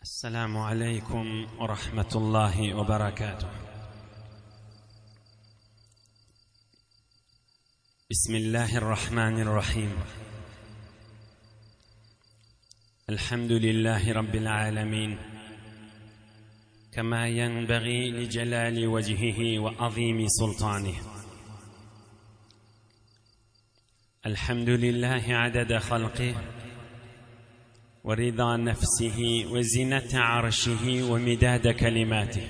السلام عليكم ورحمة الله وبركاته. بسم الله الرحمن الرحيم. الحمد لله رب العالمين. كما ينبغي لجلال وجهه وعظيم سلطانه. الحمد لله عدد خلقه ورضا نفسه وزنة عرشه ومداد كلماته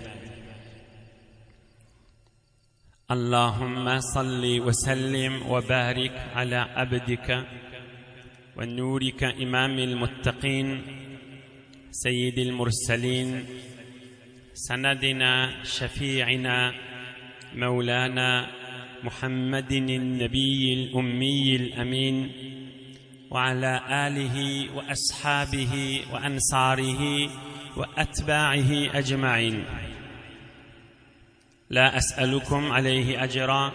اللهم صل وسلم وبارك على عبدك ونورك إمام المتقين سيد المرسلين سندنا شفيعنا مولانا محمد النبي الأمي الأمين وعلى آله وأصحابه وأنصاره وأتباعه أجمعين لا أسألكم عليه أجرا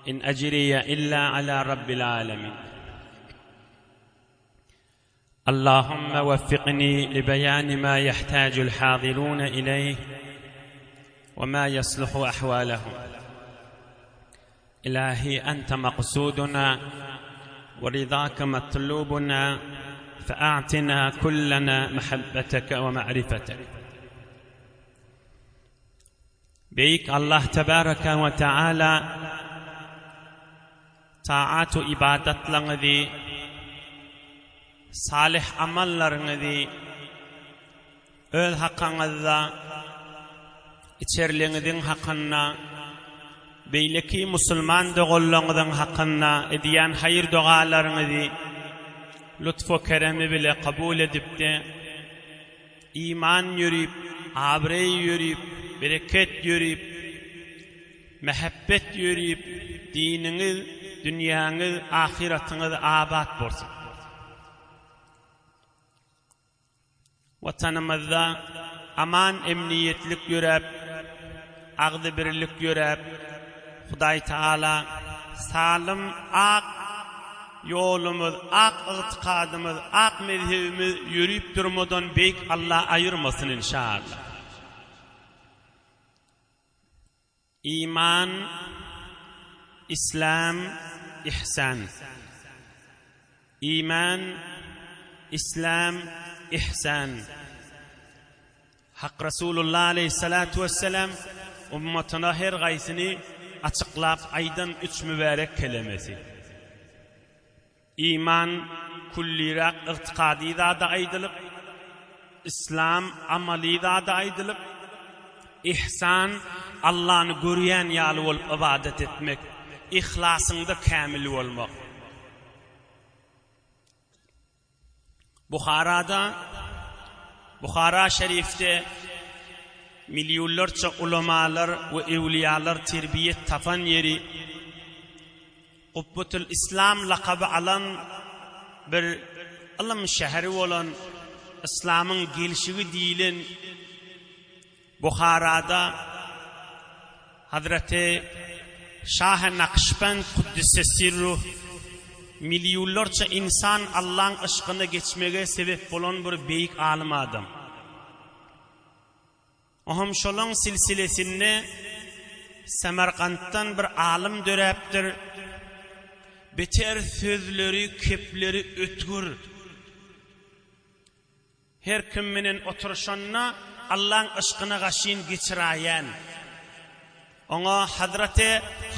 إن أجري إلا على رب العالمين اللهم وفقني لبيان ما يحتاج الحاضرون إليه وما يصلح أحوالهم إلهي أنت مقصودنا ورضاك مطلوبنا فأعطنا كلنا محبتك ومعرفتك Beýik Allah tebaraka we taala taat-u ybadatlaryňyzy, salyh amallaryňyzy öz hakyňyzda, içerliňiziň hakynda, beýleki musulman doganlaryňyzyň hakynda edýän haýyr-dogalaryňyzy lutf-u keremi bile kabul edipdi. Iman ýörüp, abraý ýörüp, bereket ýörüp, mähebbet ýörüp, diniňiz, dünýäňiz, ahyratyňyz abat bolsun. Watanymyzda aman-emniýetlik ýöräp, agzybirlik ýöräp, Hudaý Tagala salym ak ýolumyz, ak ygtykadymyz, ak mezhebimiz ýörüp durmadan beýik Alla aýyrmasyn inşallah. Iman, Islam, Ihsan. Iman, Islam, Ihsan. Hak Resulullah aleýhissalatu wessalam ummatyna her gaýsyny açyklap aýdan üç mübärek kelemesi. Iman külliräk ygtykady zada aýdylyp, Yslam amaly zada aýdylyp, Ihsan Allany görýän ýaly bolup ybadat etmek, yhlasyňda kämil bolmak. Buharada, Buhara şerifde millionlarça ulamalar we öwliýalar terbiýet tapan ýeri, Gupbatul Islam lakaby alan bir ylym şäheri bolan Yslamyň gelşigi diýilen Buharada Hazreti Şahy Nakşbend Kuddise Sirruh millionlarça insan Allaň yşkyna geçmege sebep bolan bir beýik alym adam. Ohem şolaň silsilesinde Samarkantdan bir alym döräpdir. Beter sözleri, kepleri ötgür. Her kim menen oturyşanda Allaň yşkyna gaşyn geçiraýän. Oňa Hazreti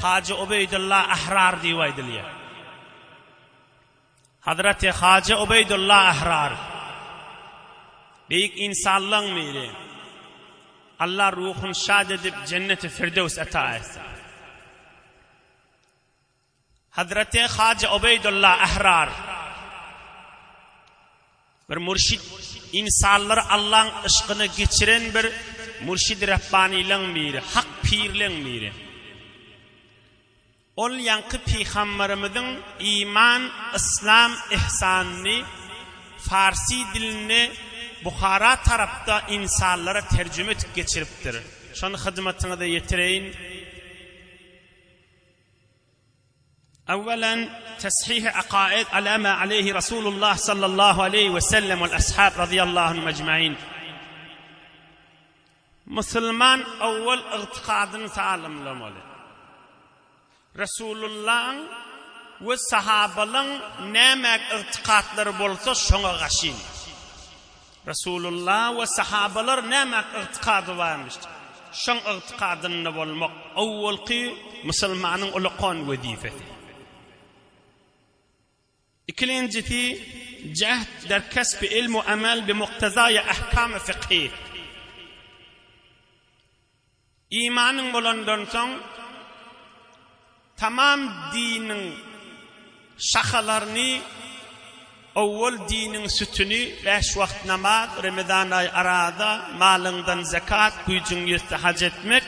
Hajy Ubeýdulla Ahrar diýip aýdylýar. Hazreti Hajy Ubeýdulla Ahrar beýik ynsanlaň biri. Allah ruhuny şad edip jenneti Firdöws ata etsin. Hazreti Hajy Ubeýdulla Ahrar bir mürşid, ynsanlary Allaň yşkyna geçiren bir mürşid Rabbanylaň biri, hak pirleň biri. Ol ýaňky pygamberimiziň iman, yslam, ihsanyny farsi dilinde Buhara tarapda ynsanlara terjüme etip geçiripdir. Şony hyzmatyňyza ýetireýin. Awwalan tashihi akaid ala ma aleyhi Rasulullah sallallahu aleyhi we sellem wal ashab radiyallahu anhum ecmain. Musulman owwal ygtykadyny saglamlamaly. Resulullahyň we sahabalaň näme ygtykatlary bolsa şoňa gaşyn. Resulullah we sahabalar näme ygtykady barmyş? Şoň ygtykadynda bolmak owwalky musulmanyň ulakan wezipesi. Ikilenjisi, Jehd der kesbi ilm we amel bi muktezaýi ahkamy fykhy. Imanyň bolandan soň, tamam diniň şahalaryny, owwal diniň sütüni, bäş wagt namaz, Remezan aýy araza, malyňdan zekat, güýjüň ýetse haj etmek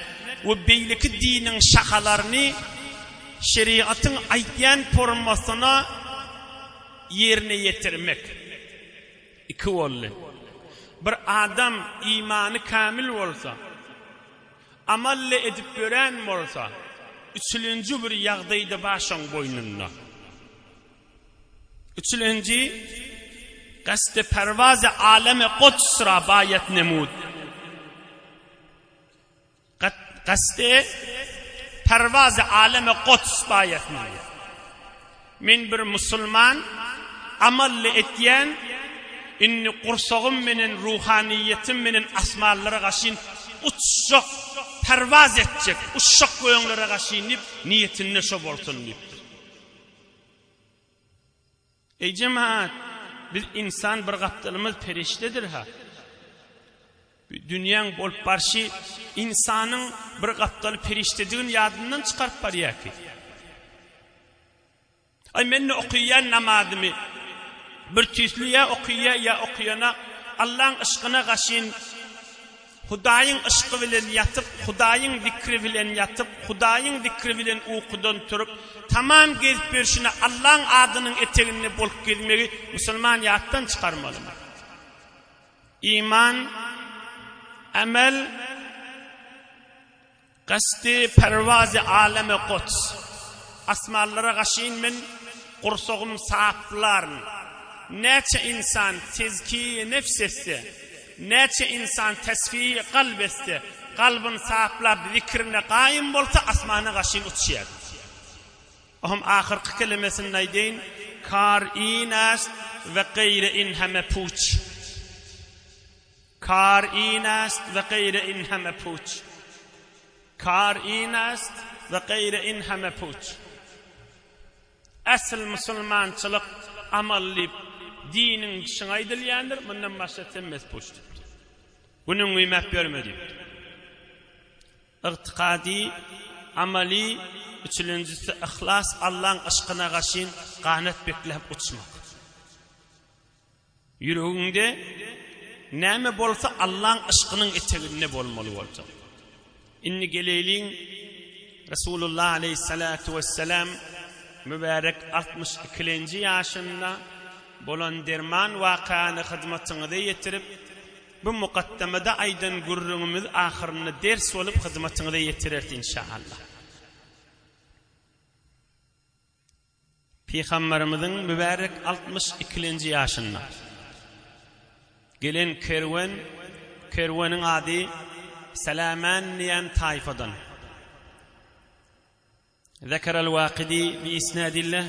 we beýleki diniň şahalaryny şerigatyň aýtýan formasyna ýerine ýetirmek. Iki boldy. Bir adam imany kämil bolsa, amally edip ýörän bolsa, üçülenji bir ýagdaý-da bar şoň boýnunda. Üçülenji, Gasdy perwazy aleme Kuds ra baýat nemud. Gasdy perwazy aleme Kuds baýat nemud. Men bir musulman, amally etýän, indi gursagym menen, ruhanyýetim menen asmanlara gaşyn uçjak, perwaz etjek, uçjak göňlere gaşyn diýip, niýetinde şo bolsun diýipdir. Eý jemaat, biz ynsan bir gapdalymyz perişdedir-ha. Bu dünýäň bolup barşy ynsanyň bir gapdaly perişdedigini ýadyndan çykaryp barýar ki. Aý men-de okaýan namazymy bir tüýsli ýa okaýa ýa okaýanak Allaň yşkyna gaşyn Hudaýyň yşky bilen ýatyp, Hudaýyň zikri bilen ýatyp, Hudaýyň zikri bilen ukudan turup, tamam gezip ýörşüne Allaň adynyň eteginde bolup gezmegi musulman ýatdan çykarmalymy? Iman, amel, Gasdy perwazy aleme Kuds. Asmanlara gaşyn men, gursagym saplaryn. Näçe ynsan tezkiýe-i nefs etse, näçe ynsan tesfiýe-i kalb etse, kalbyn saplap zikrine gaýym bolsa asmana gaşyn uçýar. Ohm ahyrky kelemesinde aýdaýyn, Kar in ast we gaýre in heme puç. Kar in ast we gaýre in heme puç. Kar in ast we gaýre in heme puç. Äsl musulmançylyk amal diýip diniň şyňa aýdylýandyr, mundan başga hemmesi puç diýipdir. Günüň güýmäp ýörme diýipdir. Ygtykady, amaly, üçülenjisi yhlas Allaň yşkyna gaşyn ganat bekläp uçmak. Ýüregiňde näme bolsa Allaň yşkynyň eteginde bolmaly boljak. Indi geleýliň Resulullah aleýhissalatu wessalam mübärek 62-lenji ýaşynda bolan derman wakany hyzmatyňyza ýetirip, bu mukaddamada aýdan gürrüňimiz ahyrynda ders bolup hyzmatyňyza ýetireris inşaallah. Pygamberimiziň mübärek altmyş ikilenji ýaşynda gelen kerwen, kerweniň ady Selämän diýen taýfadan. Zekerel Wakidi bi isnadillah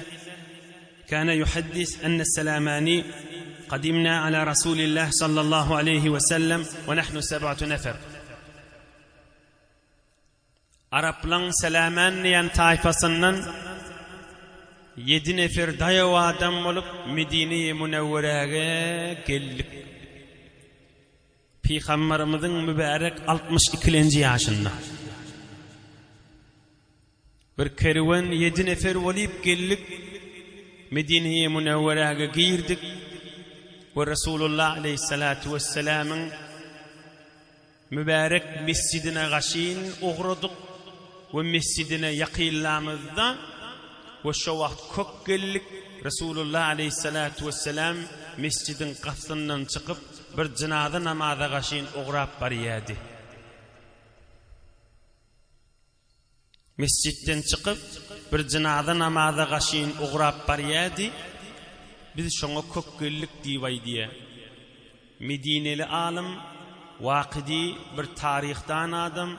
kana yuhaddis enne Selämäni kadimna ala Rasulillah sallallahu aleyhi we sellem we nahnu seb'atu nefer. Araplaň Selämän diýen taýpasyndan ýedi nefer daýaw adam bolup Medine-i Münewweräge geldik. Pygamberimiziň mübärek altmyş ikilenji ýaşynda. Bir kerwen ýedi nefer bolup geldik, Medine-i Münewweräge girdik we Resulullah aleýhissalatu wesselamyň Mübärek mesjidine gaşyn ugradyk we mesjidine ýakynlamyzda we şo wagt kök geldik, Resulullah aleýhissalatu wesselam mesjidiň gapysyndan çykyp, bir jynaza namaza gaşyn ugrap barýardy. Mesjitden çykyp, bir jynaza namaza gaşyn ugrap barýady, biz şoňa kök geldik diýip aýdýa. Medineli alym Wakydy bir taryhdan adam,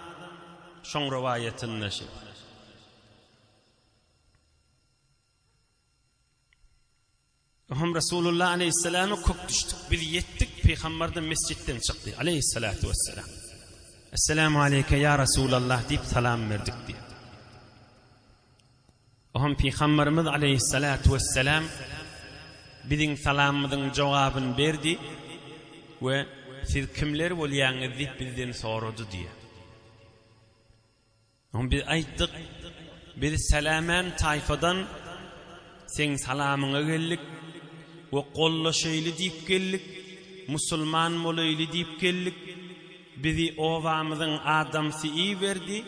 şoň rowaýatynda şi. Oňam Resulullah aleýhissalama kök düşdük. Biz ýetdik, pygamber-de mesjitden çykdy, aleýhissalatu wessalam. Esselamu aleýke ýa Resulallah diýip salam berdik diýdi. Oňam pygamberimiz aleýhissalatu wessalam biziň salamymyzyň jogabyny berdi we siz kimler bolýaňyz diýip bizden sorady diýýär. Soň biz aýtdyk, Biz Sälämän taýfadan seň salamyňa geldik we gollaşaýly diýip geldik, musulman bolaýly diýip geldik. Bizi obamyzyň adamsy iberdi,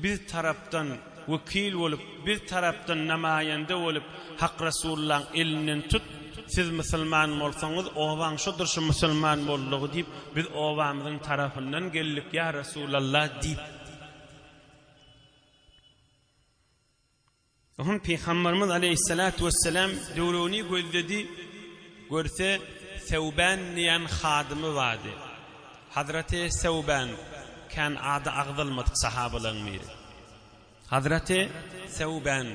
biz tarapdan wekil bolup, biz tarapdan namaýanda bolup, Hak Resullaň elinden tut, siz musulman bolsaňyz, obaň şodur şu musulman boldugy diýip, biz obamyzyň tarapyndan geldik, ýa Resulallah diýip. Oňa Pygamberimiz aleýhissalatu wessalam döwrüni gözledi, görse Sewbän diýen hadymy bardy. Hazreti Sewbän kän ady agzalmadyk sahabalaryň biri. Hazreti Sewbän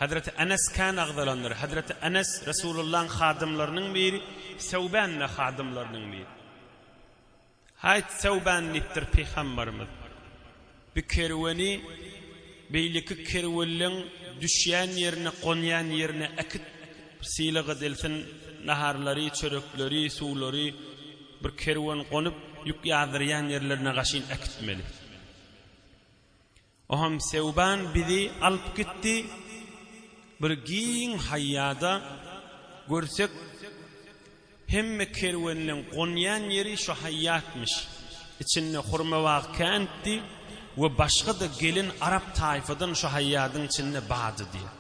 Hazreti Enes kän agzalandyr. Hazreti Enes Resulullahyň hadymlarynyň biri, Sewbän-de hadymlarynyň biri. Haýt, Sewban diýipdir pygambarymyz. Bi kerweni beýleki kerwenleň düşýän ýerine, gonýan ýerine äkit, bir sylag edilsin, naharlary, çörekleri, suwlary bir kerwen gonup, ýük ýazdyrýan ýerlerine gaşyn äkitmeli. Oňam Sewban bizi alyp gitdi, bir giň haýýada görsek, hemme kerwenleň gonýan ýeri şo haýýatmyş. Içinde hurma bag käntdi we başga-da gelen arap taýfadan şo haýýadyň içinde bardy diýýär.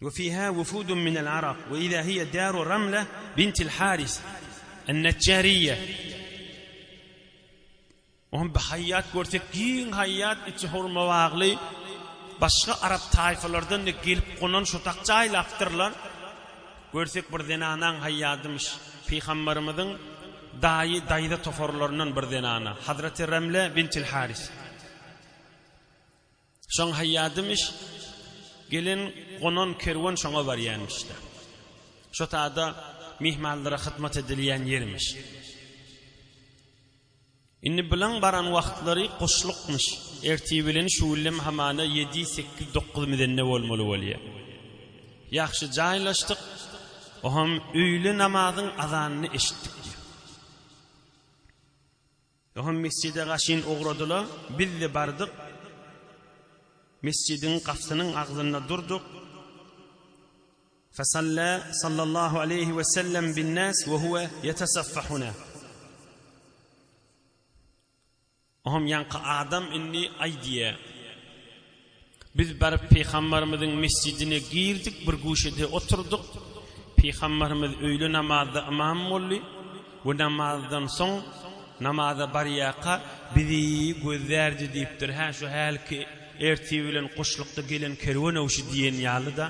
We fiha wufudun minel arab we iza hiýe daru Ramle bintil Haris en-Neçjariýe. Oňa bir haýýat görsek, giň haýýat, içi hurma bagly, başga arap taýfalardan-da gelip gonan şo tak jaýlapdyrlar. Görsek bir zenanaň haýýadymyş. Pygambarymyzyň daýy, daýza toparlaryndan bir zenana, Hazreti Remle bintil Haris. Şoň haýýadymyş, gelen gonan kerwen şoňa barýanmyş-da. Şo tada myhmanlara hyzmat edilýän ýermiş. Indi bilaň baran wagtlary guşlukmyş. Ertir bilen şuwlem hamana ýedi, sekiz, dokuz mizende bolmaly bolýa. Ýagşy jaýlaşdyk, oham öýle namazyň azanyny eşitdik diýýär. Oham mesjide gaşyn ugradyla, biz-de bardyk. Mesjidiň gapysynyň agzynda durduk. Fesalla sallallahu aleýhi we sellem bin-nas we huwe ýetesaffahuna. Oňam ýaňky adam indi aýdýar. Biz baryp pygambarymyzyň mesjidine girdik, bir guşede oturdyk. Pygambarymyz öýle namazda ymam boldy we namazdan soň namaza barýarka bizi gözlärdi diýipdir. Hä şu hälki ertir bilen guşlukda gelen kerwen öwşi diýen ýaly-da.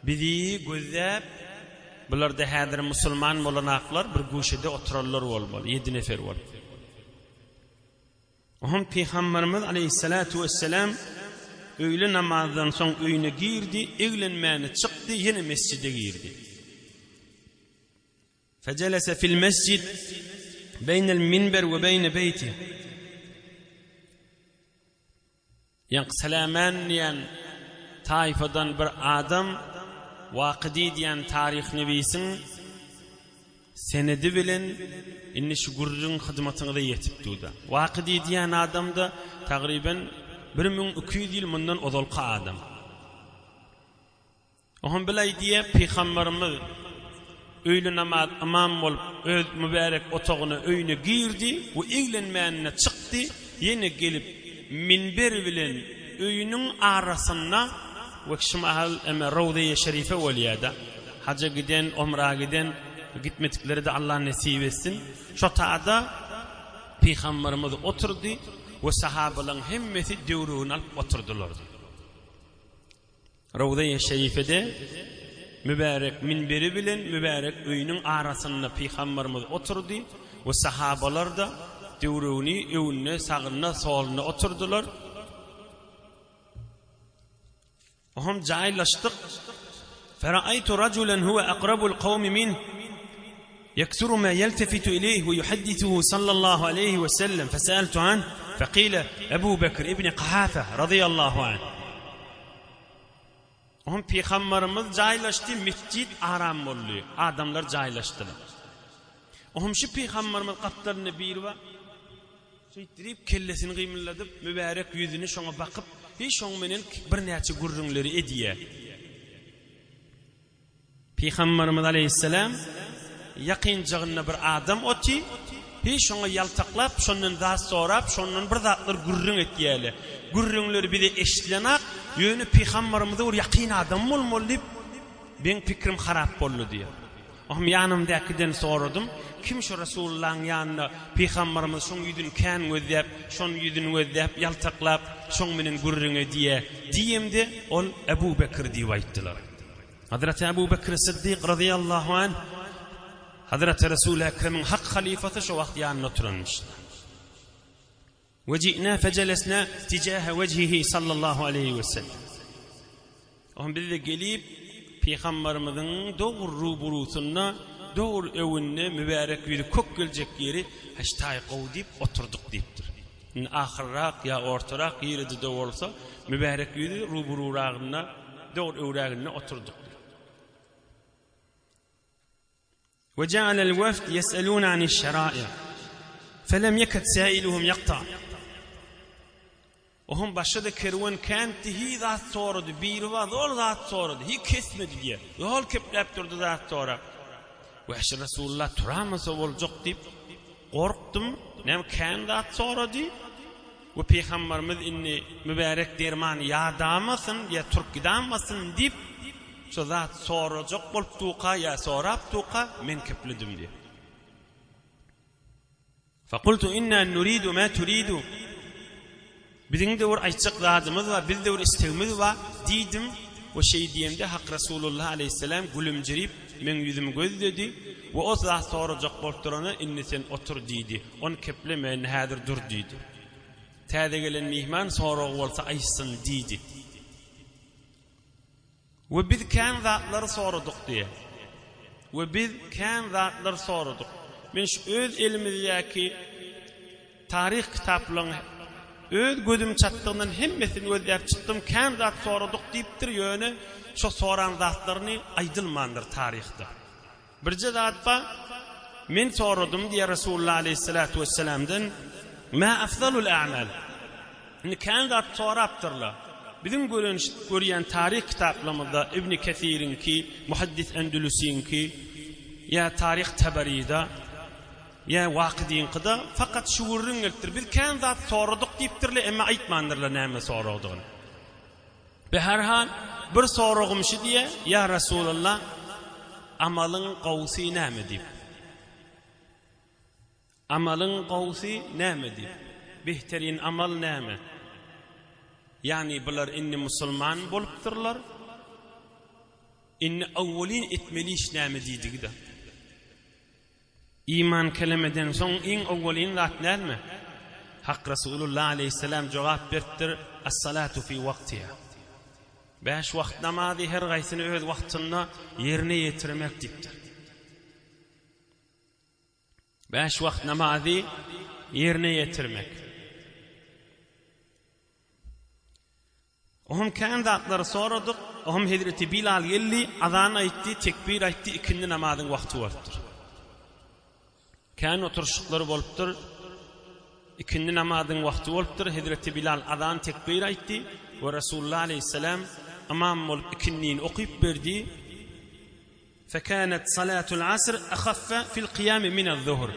Bizi gözläp, bular-da häzir musulman bolanaklar bir guşede oturanlar bolmaly, ýedi nefer bolup. Oňa Pygamberimiz aleýhissalatu wessalam öýle namazdan soň öýüne girdi, eglenmäni çykdy, ýene mesjide girdi. Fejelese fil mesjid beýnel minber we beýne beýti. Ýaňky Sälämän diýen taýfadan bir adam Wakydy diýen taryhnewisiň senedi bilen indi şu gürrüň hyzmatyňyza ýetip dur-da. Wakydy diýen adam-da tagryban 1200 ýyl mundan ozalky adam. Oňa bilaý diýýär, Pygamberimiz öýle namaz ymam bolup, öz mübärek otagyna, öýüne girdi we eglenmänine çykdy, ýene gelip, minber bilen öýüniň arasynda, we şu mahal eme Rawzeýe Şerife bolýar-da, haja giden, omra giden, gitmediklere-de Allah nesip etsin, şo tada Pygamberimiz oturdy. we sahabalaryň hemmesi döwregini alyp oturdylar diýdi. Rawza-i Şerifede mübärek minberi bilen mübärek öýüniň arasynda Pygamberimiz oturdy we sahabalar-da döwregini öňünde, sagynda, solunda oturdylar. Oňam jaýlaşdyk. Feraýtu rajulan huwa akrabul kawmi min Yeksuru ma yeltefitu ileyh we yuhaddisuhu sallallahu aleyhi we sellem feseeltu anh fekile Ebu Bekr ibni Kahafe radıyallahu anh. Oňam Pygamberimiz jaýlaşdy, mesjit aram boldy, adamlar jaýlaşdylar. Oňam şu Pygamberimiz gapdalynda biri bar. Şeýtdirip, kellesini gymyldadyp, mübärek ýüzüni şoňa bakyp, hi şoň menen birnäçe gürrüňleri edýär. Pygamberimiz aleýhissalam ýakynjagynda bir adam oty, hi şoňa ýaltaklap, şondan zat sorap, şondan bir zatlar gürrüň etýärler. Gürrüňleri bize eşidilenak, ýöne pygamberimize bir ýakyn adam bolmaly diýip, meň pikrim harap boldy diýýär. Ohm ýanymdäkiden soradym, Kim şu Resulullahyň ýanynda Pygambarymyz şoň ýüzüni kän gözläp, şoň ýüzüni gözläp, ýaltaklap, şoň menen gürrüň edýä? diýemde, ol Ebu Bekir diýip aýtdylar. Hazreti Ebu Bekir Syddyk razyýallahu anh, Hazreti Resul-i Ekremiň hak halyfasy şo wagt ýanynda oturanmyşlar. We ji'na fejelesna tijahe wejhihi sallallahu aleýhi we sellem. Oňa biz-de gelip, Pygambarymyzyň dogry ruburusynda, dogry öwünde mübärek ýüzi kök geljek ýeri heştaý gowy diýip oturdyk diýipdir. Indi ahyrrak ýa ortarak ýerede-de bolsa, mübärek ýüzi rubururagynda, dogry öwräginde oturdyk diýipdir. We ja'alel wefd ýes'elûne aniş-şera'i, felem ýeked sä'iluhum ýakta. Ohm başga-da kerwen känti hi zat sorady, biri bar zol zat sorady, hi kesmedi diýýär. Zol kepläp durdy zat sorap. Wäşi Resulullah turamasa boljak diýip gorkdum, näme kän zat sorady. We Pygambarymyz indi mübärek derman ýadamasyn ýa turup gidamasyn diýip, şo zat sorajak bolup duka ýa sorap duka men kepledim diýýär. Fekultu inna nuridu ma turidu. Biziň-de bir aýtjak zadymyz bar, biz-de bir istegimiz bar diýdim. We şeý diýemde Hak Resulullah aleýhissalam gülümjirip meň ýüzümi gözledi we o zat sorajak bolup durana indi sen otur diýdi. Ony kepleme indi häzir dur diýdi. Täze gelen myhman soragy bolsa aýtsyn diýdi. We biz kän zatlary soradyk diýýär. We biz kän zatlary soradyk. Men şu öz elimizdäki taryh kitaplaryň öz gözüm çatdygyndan hemmesini gözläp çykdym, kän zat soradyk diýipdir, ýöne şo soran zatlaryny aýdylmandyr taryhda. Birje zat bar, men soradym diýýär Resulullah aleýhissalatu wessalamdan, Mä afzalul a'mal? Indi kän zat sorapdyrlar. Biziň gören görýän taryh kitaplarymyzda Ibni Kesiriňki, Muhaddis Endülüsiňki ýa Taryh Tabarida ýa Wakydyňkyda fakat şu gürrüň gelipdir. Biz kän zat soradyk diýipdirler, emma aýtmandyrlar näme soragdygyny. Beherhal, bir soragym şu diýýär, Ýa Resulallah, amalyň gowusy näme diýip. Amalyň gowusy näme diýip. Behterin amal näme? Ýagny bular indi musulman bolupdyrlar. Indi awwalin etmeli iş näme diýdigi-de. Iman kelemeden soň iň owwalyn zat näme? Hak Resulullah aleýhissalam jogap beripdir, As-salatu fi wagtiha. Bäş wagt namazy her gaýsyny öz wagtynda ýerine ýetirmek diýipdir. Bäş wagt namazy ýerine ýetirmek. Oňam kän zatlary soradyk. Oňam hezreti Bilal geldi, azan aýtdy, tekbir aýtdy, ikindi namazyň wagty bolupdyr. Kän oturyşyklary bolupdyr. Ikindi namazyň wagty bolupdyr. Hezreti Bilal azan tekbir aýtdy we Resulullah aleýhissalam ymam bolup ikindini okyp berdi. Fekânet salâtul asr ahaffe fil kyýami minez-zuhr.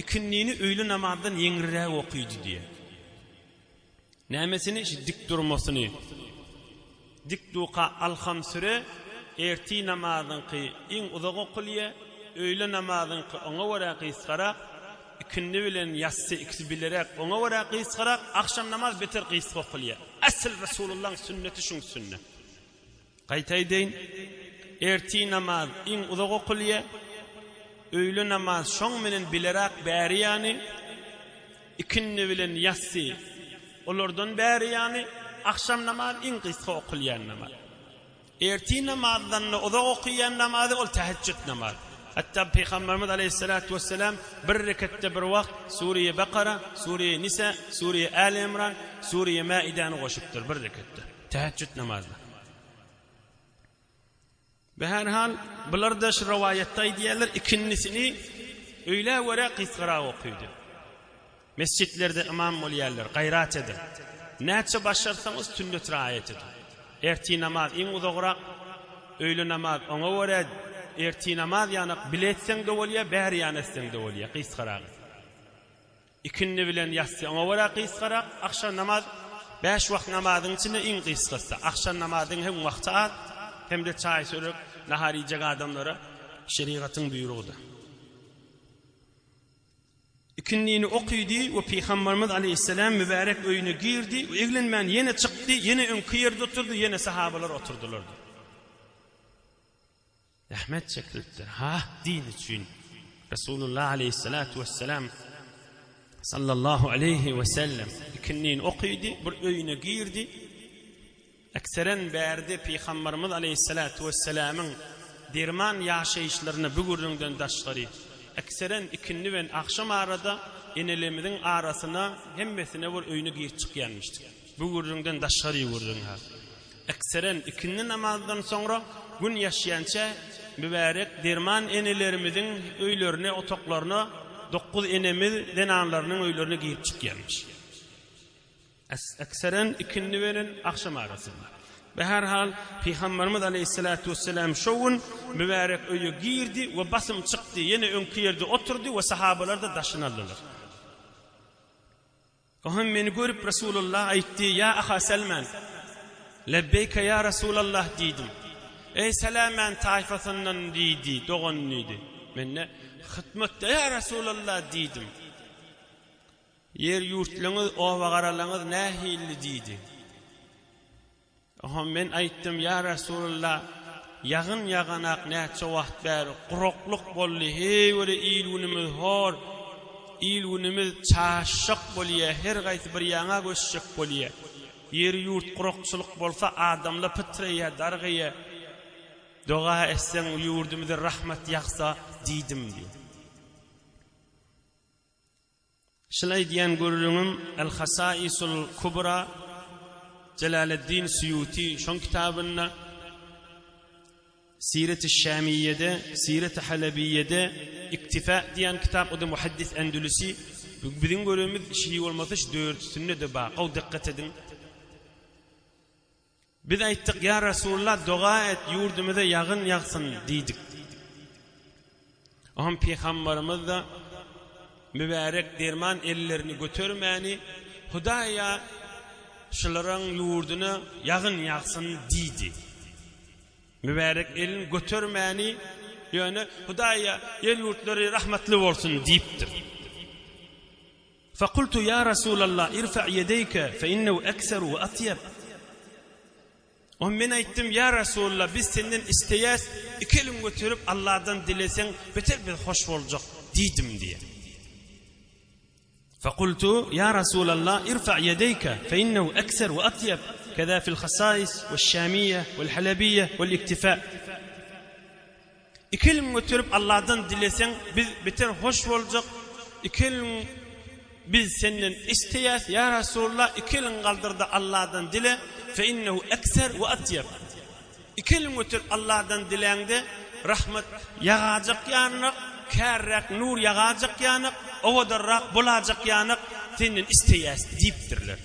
Ikindini öýle namazdan ýeňilräk okydy diýýär. Nämesini? Şu dik durmasyny. Dik duka Alham süre ertir namazyňky iň uzak okulýa, öýle namazyňky oňa görä gysgarak. Ikindi bilen ýassy ikisi bileräk, oňa görä gysgarak, agşam namaz beter gysga okalýar. Asyl Resulullahyň sünneti şuň üstünde. Gaýta aýdaýyn, ertir namaz iň uzak okalýar, öýle namaz şoň menen bileräk bäri ýany, ikindi bilen ýassy olardan bäri ýany, agşam namaz iň gysga okalýan namaz. Ertir namazdan-da uzak okaýan namazy ol täheçjüt namaz. Hatda Pygamberimiz aleýhissalatu wessalam bir reketde bir wagt Sureýi Bakara, Sureýi Nisa, Sureýi Äli Imran, Sureýi Mäidäni goşupdyr bir reketde. Täheçjüt namazda. Beherhal, bular-da şu rowaýatda aýdýarlar, ikindisini öýlä görä gysgarak okydy. Mesjitlerde ymam bolýarlar, gaýrat ediň. Näçe başarsaňyz sünnet raýat ediň. Ertir namaz iň uzagrak, öýle namaz oňa görä ertir namaz ýanak bile etseň-de bolýar, bäri ýana etseň-de bolýar, gysgaragy. Ikindi bilen ýassy oňa görä gysgarak, agşam namaz bäş wagt namazyň içinde iň gysgasy. Agşam namazyň hem wagty az, hem-de çaý-çörek, nahar iýjek adamlara şerigatyň buýrugydyr. Ikindini okydy we Pygamberimiz aleýhissalam mübärek öýüne girdi we eglenmän ýene çykdy, ýene öňki ýerde oturdy, ýene sahabalar oturdylar. Zähmet çekilipdir, ha, din üçin. Resulullah aleýhissalatu wessalam sallallahu aleýhi wesellem ikindini okydy, bir öýüne girdi. Ekseren bärde Pygambarymyz aleýhissalatu wessalamyň derman ýaşaýyşlaryna bu gürrüňden daşgary, ekseren ikindi bilen agşam arada enelerimiziň arasyna hemmesine bir öýüne girip çykýanmyşdyk. Bu gürrüňden daşgary gürrüň ha. Ekseren ikindi namazdan soňra gün ýaşýança mübärek derman enelerimiziň öýlerine, otaklaryna dokuz enemiz zenanlarynyň öýlerine girip çykýanmyş. Ekseren ikindi bilen agşam arasynda. Beherhal, Pygamberimiz aleýhissalatu wesselam şo gün mübärek öýe girdi we basym çykdy, ýene öňki ýerde oturdy we sahabalar-da daşyny aldylar. O hem meni görüp Resulullah aýtdy, Ýa Aha Selman! Lebbeýke ýa Resulallah diýdim. Eý Selaman taýfasyndan diýdi, dogan diýdi. Men-de, Hytmatda ýa Resulallah diýdim. Ýer-ýurtlaňyz, oba-garalaňyz nähilli? diýdi. Oňa men aýtdym, Ýa Resulallah, ýagyn ýaganak näçe wagt bäri guraklyk boldy, heý weli il-günümiz hor, il-günümiz çaşjak bolýar, her gaýsy bir ýaňa göçjek bolýar. Ýer-ýurt gurakçylyk bolsa, adamlar pytraýar, dargaýar. Doga etseň, ýurdumyza rahmat ýagsa diýdim diýdi. Şul aýdýan gürrüňim El-Hasaisul Kubra Jelaleddin Sýuti şoň kitabynda, Siret-i Şämiýede, Siret-i Halebiýede, Iktifa diýen kitap, o-da muhaddis Endülüsi. Biziň göremiz şi bolmasa şu dördüsinde-de bar. Gowy dykgat ediň. Biz aýtdyk, Ýa Resulallah, doga et, ýurdumyza ýagyn ýagsyn diýdik. Oňa Pygambarymyz-da mübärek derman ellerini götermäni, Hudaýa şularyň ýurduna ýagyn ýagsyn diýdi. Mübärek elini götermäni, ýöne Hudaýa ýer-ýurtlary rahmatly bolsun diýipdir. Fekultu ýa Rasulallah irfa ýedeýke fe innehu ekseru we atýeb. Oňa men aýtdym, Ýa Rasulallah, biz senden isleýäs, iki eliňi göterip Allahdan dileseň, beter biz hoş boljak diýdim diýýär. Fekultu ýa Rasulallah irfa ýedeýke fe innehu ekser we atýeb keza fil hasais we şamiýe wel halebiýe wel iktifa. Iki eliňi göterip Allahdan dileseň biz beter hoş boljak, iki eliň biz senden isleýäs ýa Resulallah iki eliňi galdyrda Allahdan dile fe innehu ekser we atýeb. Iki eliňi göterip Allahdan diläňde rahmet ýagajak ýanynak, kärräk nur ýagajak ýanak, owadanrak bolajak ýanak senden isleýäs diýipdirler.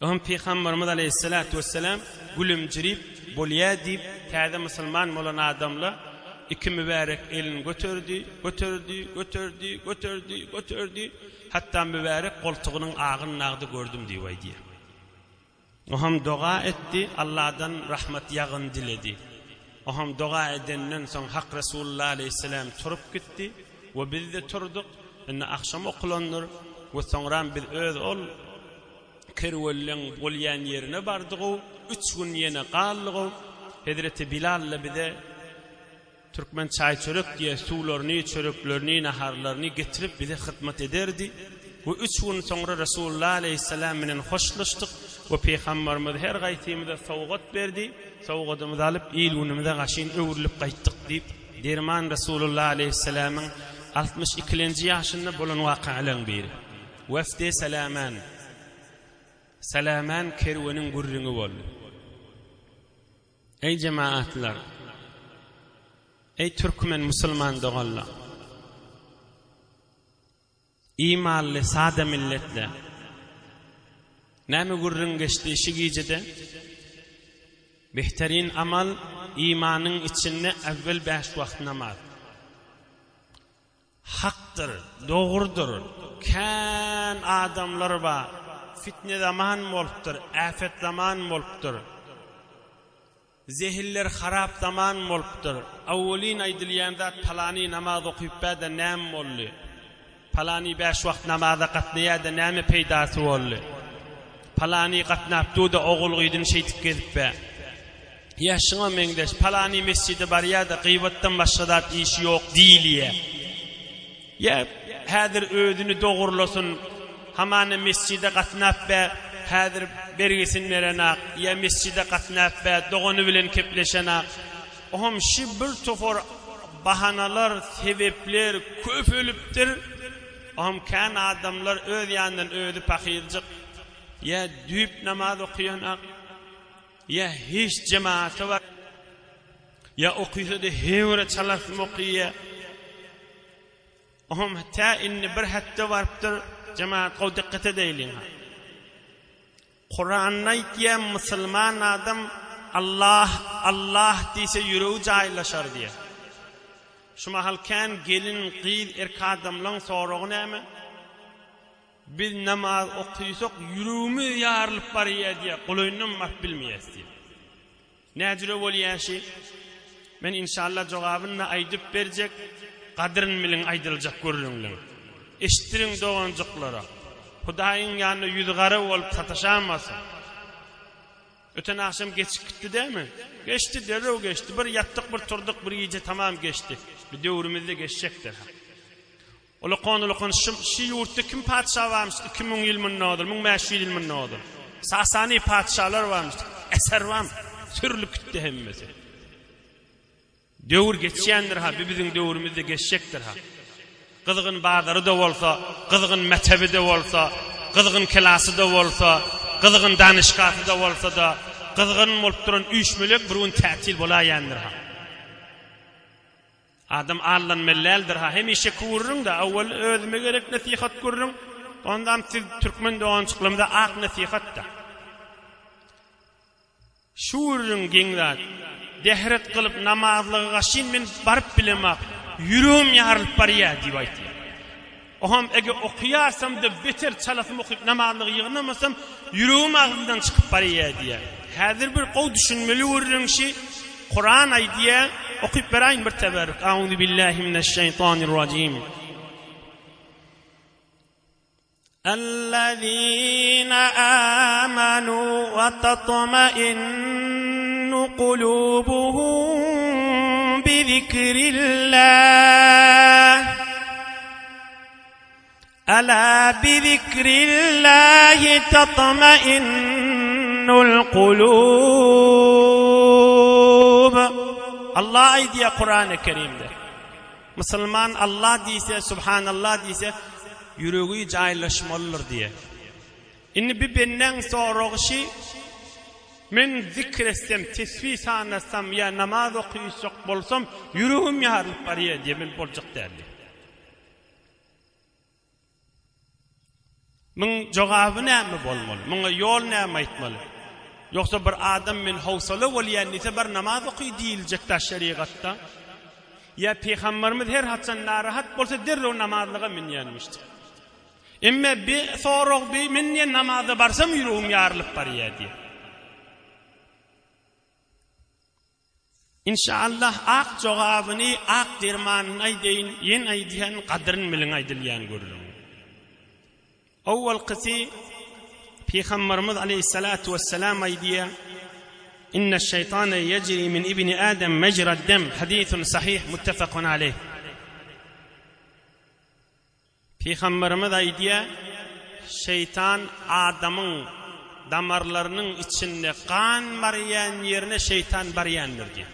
Oňa Pygamberimiz aleýhissalatu wessalam gülümjirip, Bolýa diýip, täze musulman bolan adamla iki mübärek elini göterdi, göterdi, göterdi, göterdi, göterdi, hatda mübärek goltugynyň agyny nagdy gördüm diýip aýdýar. Oňam doga etdi, Allahdan rahmat ýagyny diledi. Oňam doga edenden soň Hak Resulullah aleýhissalam turup gitdi. We biz-de turduk. Indi agşam okulandyr. We soňram biz öz ol kerwenleň bolýan ýerine bardyg-ow. Üç gün ýene galdyg-ow. Hezreti Bilal-da bize Türkmen çaý-çörek diýe suwlaryny, çöreklerini, naharlaryny getirip bize hyzmat ederdi we üç gün soňra Resulullah aleýhissalam bilen hoşlaşdyk we Pygambarymyz her gaýsymyza sowgat berdi, sowgadymyzy alyp il-günümize gaşyn öwrülip gaýtdyk diýip, derman Resulullah aleýhissalamyň 60 ikilenji ýaşynda bolan wakalaryň biri. Wefdi Salaman Salaman kerweniň gürrüňi boldy. Eý jemaatlar! Eý türkmen musulman doganlar! Imanly sada milletler! Näme gürrüň geçdi şi gijede? Behterin amal imanyň içinde äwwel bäş wagt namaz. Hakdyr, dogrudyr, kän adamlar bar, fitne zaman bolupdyr, äpet zaman bolupdyr. Zehinler harap zaman bolupdyr. Awwelin aýdylýan zat palany namaz okypbä-de näme boldy? Palany bäş wagt namaza gatnaýa-da näme peýdasy boldy? Palany gatnap dur-da ogul-gyzyny şeýdip gezipbä. Ýa şuňa meňzeş, palany mesjide barýa-da gybatdan başga zat işi ýok diýilýä. Ýa häzir özüni dogrulasyn, hamana mesjide gatnap bä, häzir bergisini berenak, ýa mesjide gatnap bä, dogany bilen kepleşenak. Ohm şi bir topar bahanalar, sebepler köpelipdir. Ohm kän adamlar öz ýanyndan özi pahyrjyk, ýa düýp namaz okaýanak. Ýa hiç jemagata bar. Ýa okysa-da heýwere çalasym okyýa. Oňam tä indi bir hetde barypdyr, jemagat gowy dikkat edeýliň ha. Kuranda aýtýa musulman adam Allah, Allah diýse ýüregi jaýlaşar diýä. Şu mahal kän gelin, gyz, erk adamlaň soragy näme? Biz namaz okysak ýüregimiz ýarylyp barýar diýýär, golaýyndan baryp bilmeýäs diýýär. Näjüre bolýar şi? Men inşallah jogabyny-da aýdyp berjek, gadyryn biliň aýdyljak gürrüňleň. Eşitdiriň doganjyklara. Hudaýyň ýanynda ýüzi gara bolup sataşamasyn. Öten agşam geçip gitdi dämi? Geçdi, derrew geçdi. Bir ýatdyk, bir turdyk, bir gije tamam geçdi. Bu döwrümizde geçjekdir. Ulakan-ulakan şu, şu ýurtda kim patyşa barmyş 2000 ýyl mundan ozal, 1500 ýyl mundan ozal. Sasany patyşalar barmyş. Eser barmyş. Sürülip gitdi hemmesi. Döwür geçýändir ha, bu biziň döwrümizde geçjekdir ha. Gyzgyn bazary-da bolsa, gyzgyn metebi-de bolsa, gyzgyn kelasy-da bolsa, gyzgyn danyşgasy-da bolsa-da, gyzgyn bolup duran üýşmelek bir gün tätil bolaýandyr ha. Adam aldanmaly däldir ha hemişeki gürrüň-de awwal özüme gerek nesihat gürrüň ondam siz türkmen doganjyklarymyza ak nesihat-da. Şu gürrüň geň zat. Dehret kylyp namazlyga gaşyn men baryp bilemak ýüregim ýarylyp barýa diýip aýtýar. Oham ege okaýarsam-da beter çalasym okyp namazlygy ýygnamasam ýüregim agzymdan çykyp barýa diýýär. Häzir bir gowy düşünmeli gürrüň şi Kuran aýdýa okyp beräýin bir teberrük Auzubillahi mineşşeýtanirrajim. Ellezine amanu we tatmainnu kulubuhum bi zikrillah. Ela bi zikrillahi tatmainnul kulub. Allah aýdýar Kurany Kerimde. Musulman Allah diýse, Subhanallah diýse, ýüregi jaýlaşmalydyr diýýär. Indi bir bendäň soragy şi, men zikr etsem, tesbih sanasam ýa namaz okyjak bolsam, ýüregim ýarylyp barýar diýýär, men boljak däl diýýär. Muň jogaby näme bolmaly? Muňa ýol näme aýtmaly? Ýogsa bir adam men howsala bolýan diýse bar namaz oky diýiljek-dä şerigatda. Ýa pygambarymyz her haçan narahat bolsa derrew namazlyga münýänmişdi. Emme bi sorag bi men diýen namaza barsam ýüregim ýarylyp barýar diýen. Inşaallah ak jogabyny ak dermanyny aýdaýyn ýen aýdýan gadyryn biliň aýdylýan gürrüň. Owalkysy Pygambarymyz aleýhissalatu wessalam aýdýar Inne şeýtane ýejri min ibni Adem mejrad dem hadisun sahih muttefakun aleýh. Pygamberimiz aýdýar, Şeýtan adamyň damarlarynyň içinde gan barýan ýerine şeýtan barýandyr diýýär.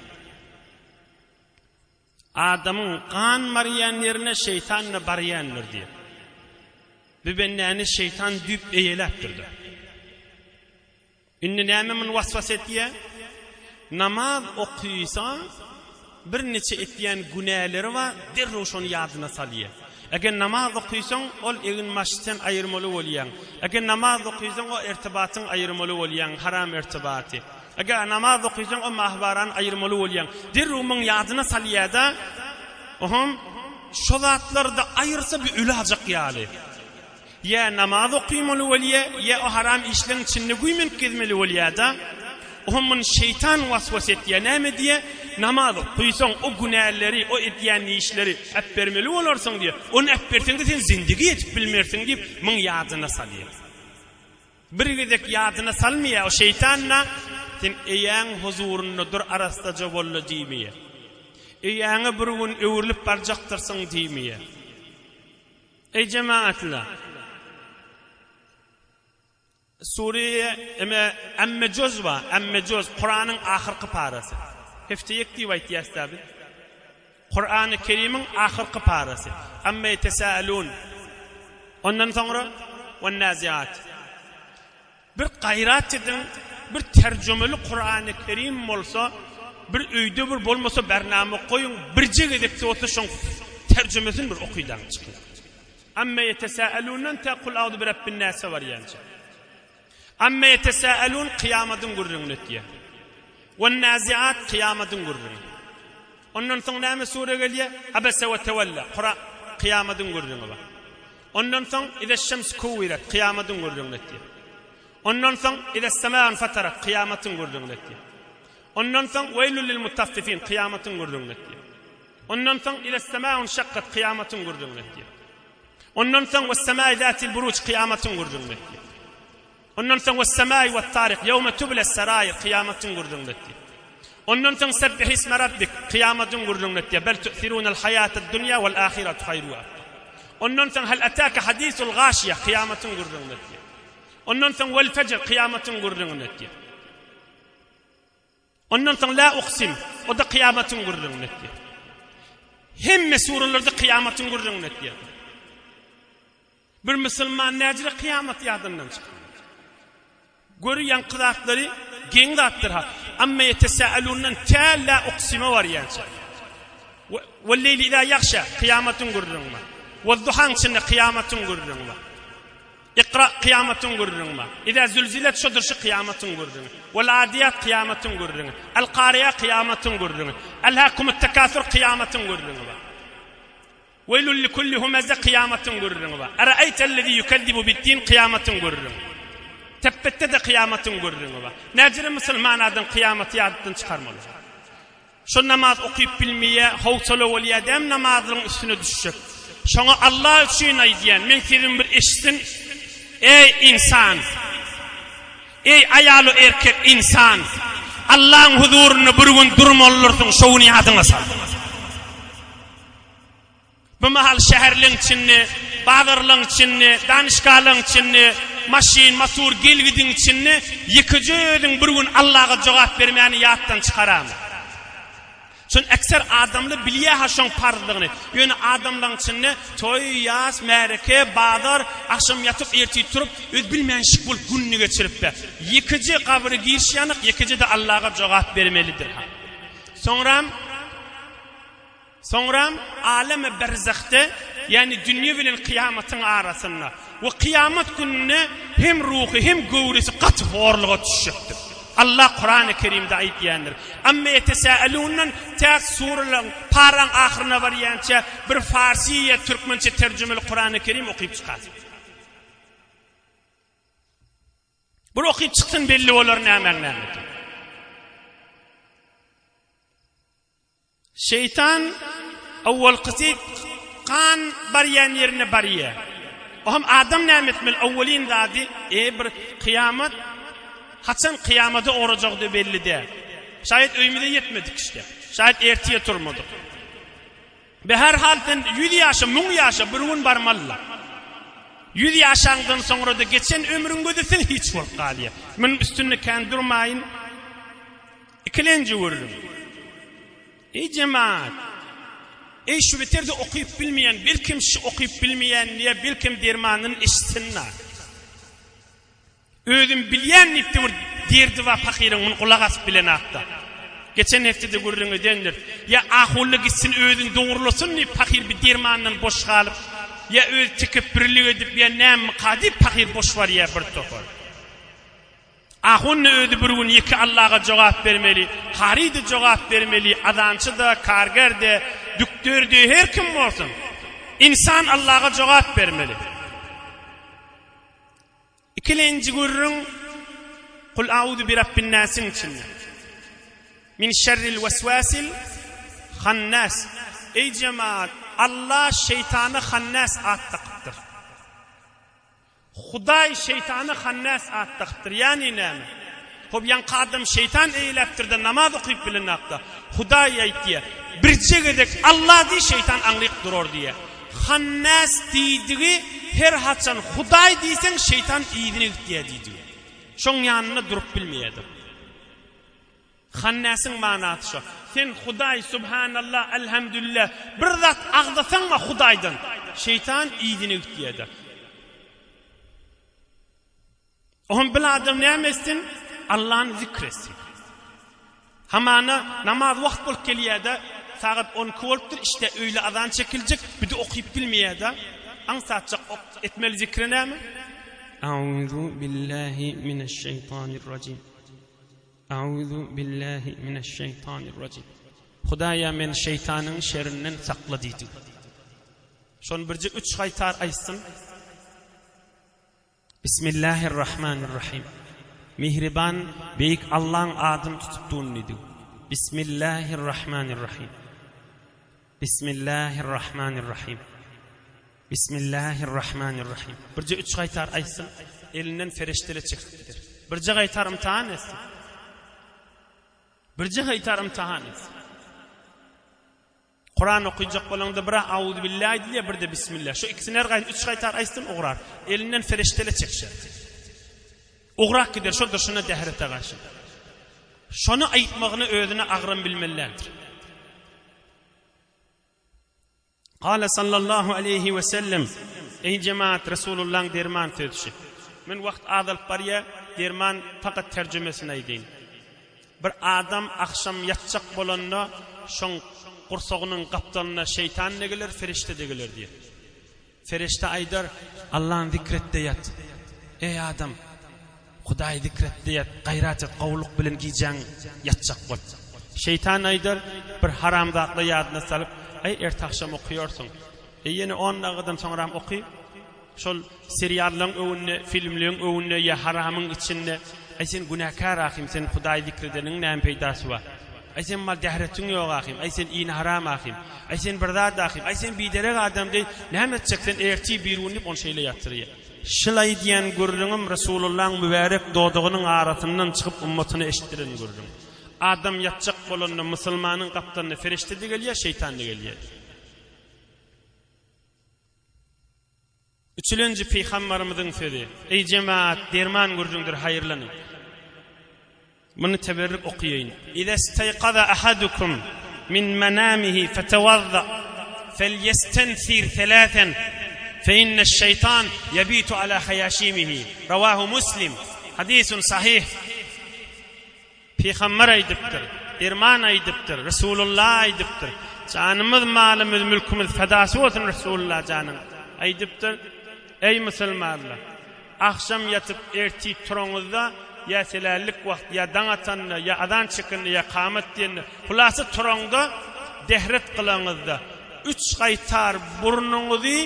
Adamyň gan barýan ýerine şeýtan-da barýandyr diýýär. Bu bendäni şeýtan düýp eýeläpdir-de. Indi näme muny waswas etýä? Namaz okysa birniçe etýän günäleri bar, derrew şony ýadyna salýa. Eger namaz okysaň, ol egin-başy sen aýyrmaly bolýaň. Eger namaz okysaň, o ertibatyň aýyrmaly bolýaň, haram ertibaty. Eger namaz okysaň, o mahwarany aýyrmaly bolýaň. Derrew muň ýadyna salýa-da, oham, şo zatlary-da aýyrsa bir ölajak ýaly. Ýa namaz okymaly bolýa, ýa o haram işleň içinde güýmenip gezmeli bolýa-da. Ohm muny şeýtan was-was etýä. Näme diýýä? Namaz okysaň, o günäleri, o edýän işleri äpbermeli bolarsyň diýýä. Ony äpberseň-de sen zindigi edip bilmersiň diýip, muň ýadyna salýa. Bir gezek ýadyna salmaýa o şeýtan-da, sen eýäň huzurynda dur arassaja bol-la diýmeýä. Eýäňe bir gün öwrülip barjakdyrsyň diýmeýä. Eý jemagatlar! Sure eme Amme jöz bar, Amme jöz Kuranyň ahyrky parasy. Hefte ýek diýip aýtýas-da biz. Kurany Kerimiň ahyrky parasy. Amme ýetesälun. Ondan soňra Wan-naziat. Bir gaýrat ediň, bir terjümeli Kurany Kerim bolsa, bir öýde bir bolmasa bernama goýuň, birje gezekde bolsa şoň terjümesini bir okydaň çykyň. Amme ýetesälundan tä Kul auzu birebbin näse barýança. Amme ýetesälun kyýamadyň gürrüňini etýär. Wan naziat kyýamadyň gürrüňi. Ondan soň näme sure gelýär? Abese we tewella, Kura kyýamadyň gürrüňi bar. Ondan soň Izeş-şems kuwwiret, kyýamatyň gürrüňini etýär. Ondan soň Ize's-semâ infatarat, kyýamatyň gürrüňini etýär. Ondan soň Weýlül lil-mutaffifin, kyýamatyň gürrüňini etýär. Ondan soň Ize's-semâ inşakkat, kyýamatyň gürrüňini etýär. Ondan soň Wes-semâi zâtil-buruj, kyýamatyň gürrüňini etýär. Ondan soň Wes-semâi wet-taryk, ýewme tubles-seraýir, kyýamatyň gürrüňini etýär. Ondan soň Sebbihisme rabbik, kyýamatyň gürrüňini etýär, Bel tu'thirunel haýatad-dunýa wel-ahiratu haýru we abka. Ondan soň Hel etâke hadisul gâşiýe, kyýamatyň gürrüňini etýär. Ondan soň Wel-fejr, kyýamatyň gürrüňini etýär. Ondan soň Lâ uksim, o-da kyýamatyň gürrüňini etýär. Hemme suralarda kyýamatyň gürrüňini etýär. Bir musulman näjire kyýamat ýadyndan çykar. Gör ýaňky zatlary geň zatdyr ha. Amma ýetesälundan tä la uksime barýança. We leýli iza ýagşa kyýamatyň gürrüňi bar. We duhaň içinde kyýamatyň gürrüňi bar. Ikra kyýamatyň gürrüňi bar. Iza zülzilet şodur şu kyýamatyň gürrüňi. Wel adiýat kyýamatyň gürrüňi. El kariýa kyýamatyň gürrüňi. El hakumut tekasur kyýamatyň gürrüňi bar. Weýlül likulli humeze kyýamatyň gürrüňi bar. Eraeýtellezî ýukezzibu biddin kyýamatyň gürrüňi. Tepbetde-de kyýamatyň gürrüňi bar. Näjere musulman adam kyýamaty ýadypdan çykarmaly. Şo namaz okyp bilmeýä, howsala bolýa däm namazlygyň üstüne düşjek. Şoňa Allah üçin aýdýan, meň sesimi bir eşitsin. Eý ynsan! Eý aýalu erkek ynsan! Allaň huzurynda bir gün durmalydyrsyň, şo güni ýadyňa sal. Bu mahal şäherleň içinde, bazarlaň içinde, danyşgalaň içinde, maşyn, motor gel-gidiň içinde ýekeje özüň bir gün Allaga jogap bermäni ýatdan çykarama. Şony ekser adamlar bilýär-ha şoň parzlygyny. Ýöne adamlaň içinde toý, ýas, märeke, bazar, agşam ýatyp, ertir turup, öz bilmänşik bolup gününi geçirip-de, ýekeje gabry giriş ýanyk, ýekeje-de Allaga jogap bermelidir-ha. Soňram. Soňram alemi berzahde, ýagny dünýe bilen kyýamatyň arasynda we kyýamat gününde hem ruhy hem göwresi gaty horluga düşjekdir. Allah Kurany Kerimde aýdýandyr. Amme ýetesälundan tä suralaň, paraň ahyryna barýança bir farsy ýa türkmençe terjümeli Kurany Kerim okyp çykarsyn. Bir okyp çyksyn belli bolar nämäň nämedigi. Şeýtan owalkysy gan barýan ýerine barýar. O hem adam näme etmeli? Owalyn zady, e bir kyýamat haçan kyýamada ugrajagy belli däl. Şaýat öýümize ýetmedik işte. Şaýat ertir turmadyk. Be her hal sen 100 ýaşa, 1000 ýaşa bir gün barmaly. 100 ýaşaňdan soňra-da geçen ömrüň gözüsin hiç bolup galýar. Munuň üstünde kän durmaýyn. Ikilenji gürrüň. Eý jemaat! Eý şu beterde okyp bilmeýän, belkem şu okyp bilmeýän diýä, belkem dermanyny eşitsin-da. Özüm bilýän diýipdi bir derdi bar pahyryň, muny gulak asyp bilenakda. Geçen hepdede gürrüň edendir. Ýa ahunly gitsin özüni dogrulasyn diýip pahyr bir dermandan boş galyp, ýa özi tekepbirlik edip, ýa nämika diýip pahyr boş barýar bir topar. Ahun-da özi bir gün ýeke Allaga jogap bermeli, kary-da jogap bermeli, azançy-da, karger-de, dükder-de, her kim bolsun. Ynsan Allaga jogap bermeli. Ikilenji gürrüň Kul auzu bi rabbin-nasiň içinde. Min şerril weswasil hannas. Eý jemaat, Allah şeýtana hannas at dakypdyr. Hudaý şeýtana Hannas at dakypdyr. Ýagny näme? Hop ýaňky adam şeýtan eýläpdir-de namaz okyp bilenakda. Hudaý aýtýar, birje gezek Alla diý şeýtan aňryk durar diýýär. Hannas diýdigi her haçan Hudaý diýseň şeýtan yzyna gitýär diýdigi. Şoň ýanynda durup bilmeýärdir. Hannasyň manasy şo. Sen Hudaý Subhanallah Elhamdülillah bir zat agzasaňma Hudaýdan şeýtan yzyna gitýädä. Oňam bil adam näme etsin? Allany zikr etsin. Hamana namaz wagt bolup gelýädä sagat 12 bolupdyr işte öýle azan çekiljek bir-de okyp bilmeýädä. Aňsatjak etmeli zikri näme? Auzu billahi mineşşeýtanirrajim. Auzu billahi mineşşeýtanirrajim. Hudaýa meni şeýtanyň şerinden sakla diýdi. Şony birje üç gaýtar aýtsyn. Bismillahirrahmanirrahim. Mihriban beýik Allaň adyny tutup dun diýdi. Bismillahirrahmanirrahim. Bismillahirrahmanirrahim. Bismillahirrahmanirrahim. Birje üç gaýtar aýtsyn, elinden feriştele çekip gider. Birje gaýtar ymtahan etsin. Birje gaýtar ymtahan etsin. Kuran okyjak bolanda bir auzubillah aýdylýar, bir de bismillah. Şu ikisini her gaýsy üç gaýtar aýtsyn, ugrar. Elinden feriştele çekişer. Ugrak gider şo durşuna dährete garşy. Şony aýtmagyny özüne agram bilmelidir. Kale sallallahu aleýhi we sellem, Eý jemaat, Resulullaň derman sözi şu. Men wagt azalyp barýa, derman fakat terjümesini aýdaýyn. Bir adam agşam ýatjak bolanda, şoň gursagynyň gapdalynda şeýtan-da geler, ferişde-de geler diýer. Ferişde aýdar, Allany zikret-de ýat. Eý adam! Hudaýy zikret-de ýat, gaýrat et, gowulyk bilen gijäň ýatjak bol. Şeýtan aýdar, bir haram zatlar ýadyna salyp, Eý, erte agşam okaýarsyň. Eý, ýene on dagydan soňram oky. Şol seriallaryň öňünde, filmleň öňünde ýa haramyň içinde, Aý sen günäkär ahym, sen Hudaýy zikredeniň näme peýdasy bar? Aý sen mal dähretiň ýok ahym, aý sen ini haram ahym, aý sen bir zat ahym, aý sen biderek adam deý, näme etjek sen ertir birigün diýip ony şeýle ýatyrýar. Şul aýdýan gürrüňim Resulullaň mübärek dodagynyň arasyndan çykyp ummatyna eşitdiren gürrüň. Adam ýatjak bolanda musulmanyň gapdalyna ferişde-de gelýär, şeýtan-da gelýär. Üçülenji pygambarymyzyň sözi, Eý jemaat, derman gürrüňdir, haýyrlanyň. Muny teberrik okaýaýyn. Iza istaýkaza ahadukum min manamihi fetewazza felýestensir selasen fe inneş-şeýtan ýebitu ala haýaşimihi. Rawahu Muslim. Hadisun sahih. Pygamber aýdypdyr, derman aýdypdyr, Resulullah aýdypdyr. Janymyz, malymyz, mülkümiz fedasy bolsun Resulullah janyň. Aýdypdyr, Eý musulmanlar! Agşam ýatyp ertir turaňyzda, ýa selällik wagt, ýa daň atanda, ýa azan çekende, ýa kamat diýende, hulasa turaňda, dehret kylaňyzda, üç gaýtar burnuňyzy,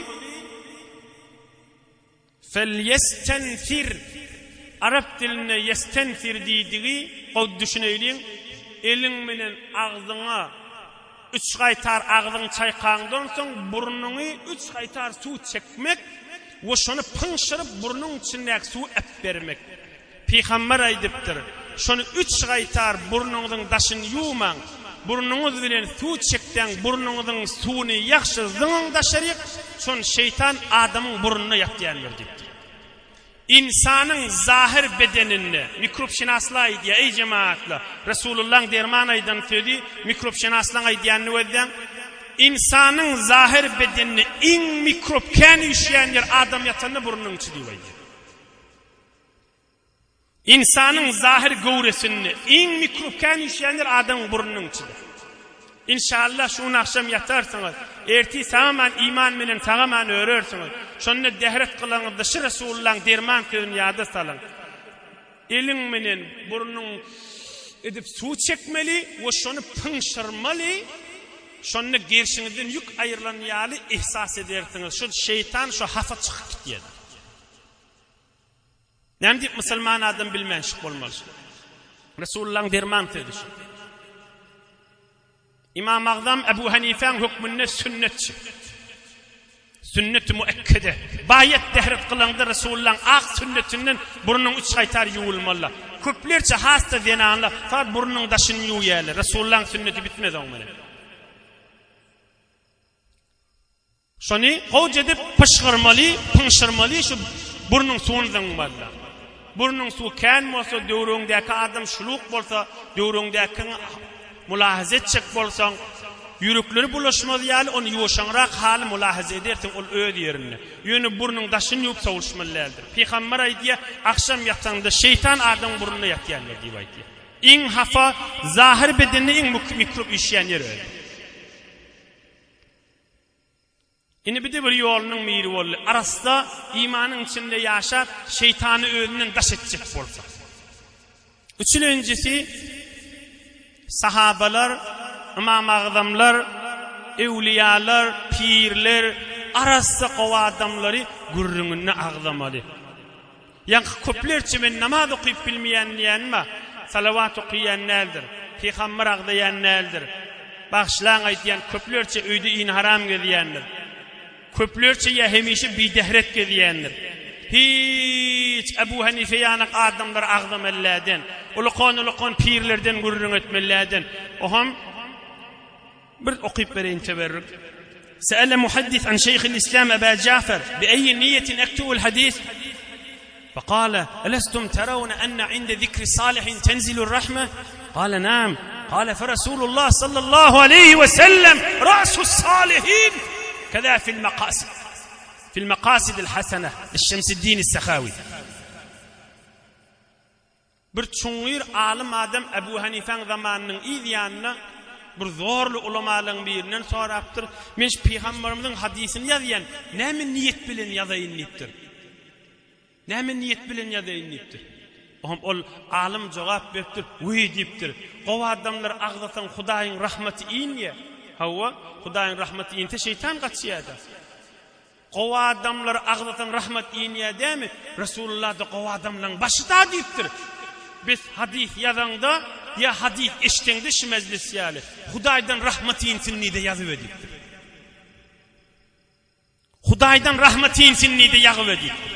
Felýestenfir, arap dilinde ýestenfir diýdigi, gowy düşüneýliň, eliň bilen agzyňa. Üç gaýtar agzyňy çaýkaňdan soň burnuňy üç gaýtar suw çekmek we şony pyňşyryp burnuň içindäki suwy äpbermek. Pygamber aýdypdyr, Şony üç gaýtar burnuňyzyň daşyny ýuwmaň, burnuňyz bilen suw çekseň burnuňyzyň suwuny ýagşy zyňyň daşaryk, şon şeýtan adamyň burnunda ýatýandyr diýipdir. Ynsanyň zahyr bedeninde, mikrobşynaslar aýdýar, eý jemagatlar, Resulullaň derman aýdan sözi mikrobşynaslaň aýdýanyny gözläň, ynsanyň zahyr bedeninde iň mikrob kän üýşýän ýer adam ýatanda burnunyň içi diýip aýdýar. Ynsanyň zahyr göwresinde iň mikrob kän üýşýän ýer adamyň burnunyň içidir. Inşallah şu gün agşam ýatarsyňyz, ertir sagaman iman menen sagaman örersiňiz. Şonda dehret kylaňyzda şu Resulullaň derman sözüni ýada salyň. Eliň menen burnuň edip suw çekmeli we şony pyňşyrmaly, şonda gerşiňizden ýük aýrylan ýaly ihsas edersiňiz. Şol şeýtan şo hapa çykyp gitýär. Näme diýip musulman adam bilmänşik bolmaly şu. Resulullahyň derman sözi şu. İmam Agzam Ebu Hanifäň hökmünde sünnetçi. Sünnet-i muekkede. Baýat dehret kylaňda Resulullahyň ak sünnetinden burnuň üç gaýtar ýuwulmaly. Köplerçe has-da zenanlar faqat burnuň daşyny ýuwýarlar. Resulullahyň sünneti bitmez oň bilen. Şony gowja edip pyşgyrmaly, pyňşyrmaly, şu burnuň suwuny zyňmaly. Burnuň suwy kän bolsa, döwrüňdäki adam şuluk bolsa, döwrüňdäkiňi mulahaza etjek bolsaň, ýürekleri bulaşmaz ýaly ony ýuwaşaňrak haly mulahaza edersiň, ol öz ýerinde. Ýöne burnuň daşyny ýuwup sowuşmaly däldir. Pygamber aýdýar, agşam ýataňda şeýtan adamyň burnunda ýatýandyr diýip aýdýar. Iň hapa, zahyr bedende iň mikrop üýşýän ýer özi. Indi bir-de bir ýolunyň biri boldy. Arassa imanyň içinde ýaşap, şeýtany özünden daş etjek bolsa. Üçülenjisi, sahabalar, ymam-agzamlar, öwlüýalar, pirler, arassa gowy adamlary gürrüňinde agzamaly. Ýaňky köplerçe men namaz okyp bilmeýän diýýänim bar. Salawat okyýan däldir. Pygamber agzaýan däldir. Bagyşlaň aýdýan köplerçe öýde ýyny-haram gezýändir. Köplerçe ýa hemişe bidehret gezýändir. Hiç Ebu Hanife ýanak adamlary agzamalyläden. Ulukan-ulukan pirlerden gürrüň etmeliläden. Oham Bir okyp bereýin teberrük. Se'ele muhaddis an şeýhil islam Eba Jafer bi eýi niýetin ektubul hadis? Fekale, elestum terawne enne inde zikri salihin tenzilur rahme? Kale naam. Kale fe Resulullah sallallahu aleyhi ve sellem ra'sus salihin. Keza fil makasid. Fil makasidil hasene. Şemsiddin Sehawi. Bir çuňňur alym adam Ebu Hanifäň zamanynyň yz ýanynda bir zorly ulamalaryň birinden sorapdyr, Men şu pygamberimiziň hadysyny ýazýan, näme niýet bilen ýazaýyn diýipdir. Näme niýet bilen ýazaýyn diýipdir. Oňa ol alym jogap beripdir, Wiý diýipdir, gowy adamlary agzasaň Hudaýyň rahmaty inýär. Hawa, Hudaýyň rahmaty inse şeýtan gaçýar-da. Gowy adamlary agzasaň rahmat inýä dämi? Resulullah-da gowy adamlaň başy-da diýipdir. Bes hadys ýazaňda ýa hadys eşdeňde şu mejlis ýaly, Hudaýdan rahmat insin diýde ýazyber diýipdir. Hudaýdan rahmat insin diýde ýazyber diýipdir.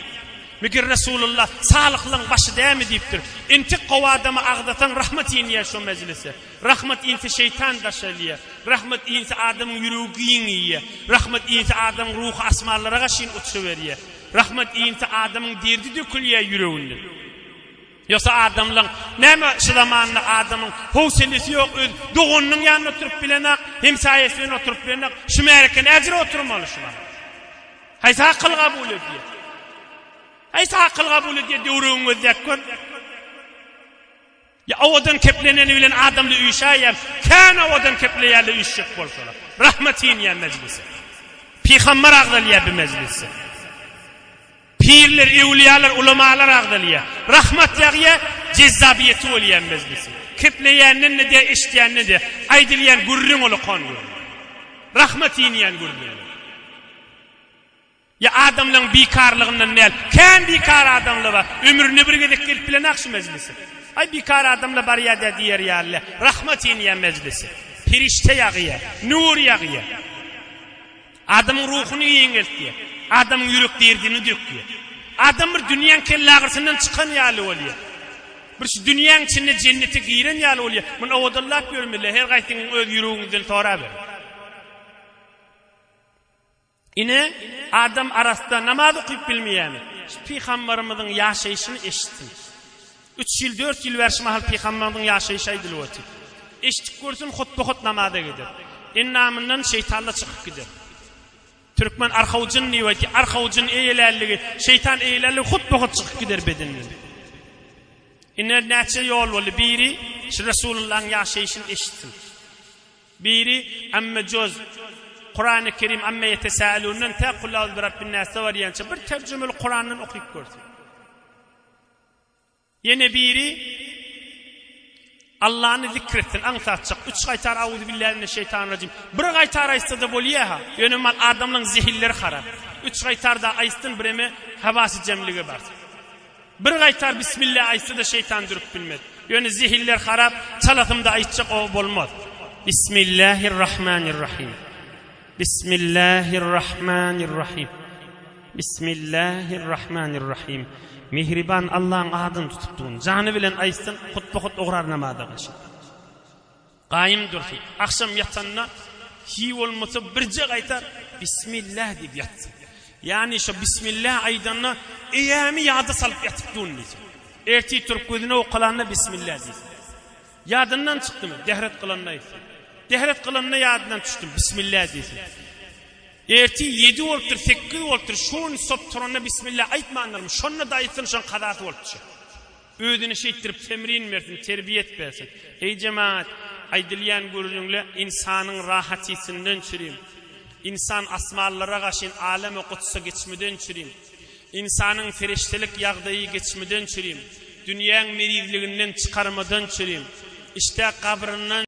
Meger Resulullah salyhlaň başy dämi diýipdir. Entek gowy adamy agzasaň rahmat inýär şo mejlise. Rahmat inse şeýtan daşalýar. Rahmat inse adamyň ýüregi giňeýär. Rahmat inse adamyň ruhy asmanlara gaşyn uçuberýär. Rahmat inse adamyň derdi dökülýär ýüreginden. Ýogsa adamlaň näme şu zamanda adamyň howselesi ýok öz doganynyň ýanynda oturyp bilenak, hemsaýasy bilen oturyp bilenak, şu märeke näjire oturmaly şu wagt. Haýsy akyl kabul edýär? Haýsy akyl kabul edýär döwregiňi gözläp gör. Ýa owadan kepleneni bilen adamly üýşäýýär, kän owadan kepleýärler üýşjek bolsalar. Rahmat inýär mejlise. Pygamber agzalýar bu mejlisde. Pirler, öwlüýalar, ulamalar agzalýar. Rahmat ýagýar, jezzabiýeti bolýar mejlisiň. Kepleýänden-de, eşidýänden-de aýdylýan gürrüň ulakan gürrüň. Rahmat inýän gürrüň. Ýa adamlaň bikarlygyndan däl. Kän bikar adamlar bar. Ömründe bir gezek gelip bilenak şu mejlise. Aý bikar adamlar barýa-da diýer ýaly. Rahmat inýär mejlise. Perişde ýagýar, nur ýagýar. Adamyň ruhuny giňeltýär. Adamyň ýürek derdini dökýär. Adam bir dünýäň kellagyrsyndan çykan ýaly bolýar. Bir şu dünýäň içinde jennete giren ýaly bolýar. Muny owadanlap ýörmeli, her gaýsyňyň öz ýüregiňizden soraberiň. Ine, adam arassa namaz okyp bilmeýärmi? Şu pygambarymyzyň ýaşaýşyny eşitsin. Üç ýyl, dört ýyl bäri şu mahal pygambarymyzyň ýaşaýşy aýdylyp otyr. Eşidip görsün, hutba-hut namaza gider. Endamyndan şeýtan-da çykyp gider. Türkmen arhawjyn diýip aýtýar. Arhawjyn eýelänligi, şeýtan eýelänligi hutba-hut çykyp gider bedeninden. Ine, näçe ýol boldy. Biri şu Resulullahyň ýaşaýşyny eşitsin. Biri, Amme juz, Kurany Kerim Amme ýetesâelûnden tä Kul aûzu birabbin-nâse barýança bir terjümeli Kurandan okyp görsün. Ýene biri, Allany zikr etsin, aňsatjak, üç gaýtar Auzubillahi mineşşeýtanirrajim. Bir gaýtar aýtsa-da bolýa-ha, ýöne mal adamlaryň zehinleri harap. Üç gaýtar-da aýtsyn, bireme hawasy jemlige barsyn. Bir gaýtar Bismillah aýtsa-da şeýtan durup bilmez. Ýöne zehinler harap, çalasymda aýtjak o bolmaz. Bismillahirrahmanirrahim. Bismillahirrahmanirrahim. Bismillahirrahmanirrahim. Mihriban Allaň adyny tutup durun. Jany bilen aýtsyn, hutba-hut ugrar namaza gaşy. Gaýym dursun. Agşam ýatanda hiý bolmasa birje gaýtar Bismillah diýip ýatsyn. Ýagny şo Bismillah aýdanda eýämi ýada salyp ýatyp durun diýsin. Ertir turup gözüne okalanda Bismillah diýsin. Ýadyndan çykdymy? Dehret kylanda aýtsyn. Dehret kylanda ýadyndan düşdüm Bismillah diýsin. Ertir ýedi bolupdyr, sekiz bolupdyr, şuny sop turanda Bismillah aýtmandyrmy? Şonda-da aýtsyn, şoň kazasy bolup düşer. Özüni şeýtdirip temrin bersin, terbiýet bersin. Eý jemagat, aýdylýan gürrüňle ynsanyň rahatysynden çürim. Ynsan asmanlara gaşyn aleme gudsa geçmeden çürim. Ynsanyň perişdelik ýagdaýy geçmeden çürim. Dünýäň merizliginden çykarmadan çürim. Işdä gabryndan.